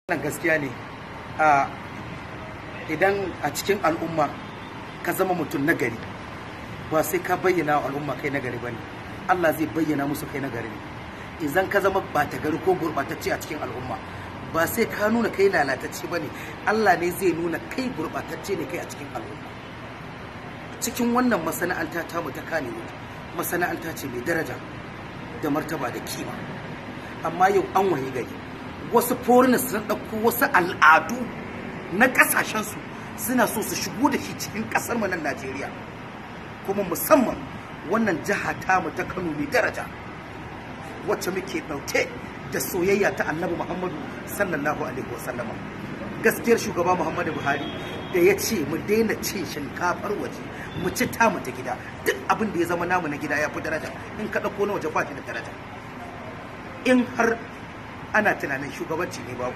Wannan gaskiya ne. Idan a cikin al'umma ka zama mutum nagari, ba sai ka bayyana wa al'umma kai nagari ba ne, Allah zai bayyana musu kai nagari ne. Idan ka zama ɓata gari ko gurɓatacce a cikin al'umma, ba sai ka nuna kai lalatacce ba ne, Allah ne zai nuna kai gurɓatacce ne kai a cikin al'umma. Cikin wannan masana'anta tamu ta Kannywood, masana'anta ce mai daraja da martaba da kima, amma yau an waye gari wasu foreigners sun ɗauko wasu al'adu na ƙasashensu, suna so su shigo da shi cikin ƙasar mu nan Najeriya, kuma musamman wannan jiha tamu ta Kano mai daraja, wacce muke ɗauke da soyayya ta Annabi Muhammadu sallallahu alaihi wasallama. Gaskiyar shugaba Muhammadu Buhari da ya ce mu daina cin shinkafar waje, mu ci tamu ta gida. Duk abin da ya zama namu na gida ya fi daraja. In ka ɗauko na waje, ba shi da daraja. In har ana tunanin shugabanci ne babu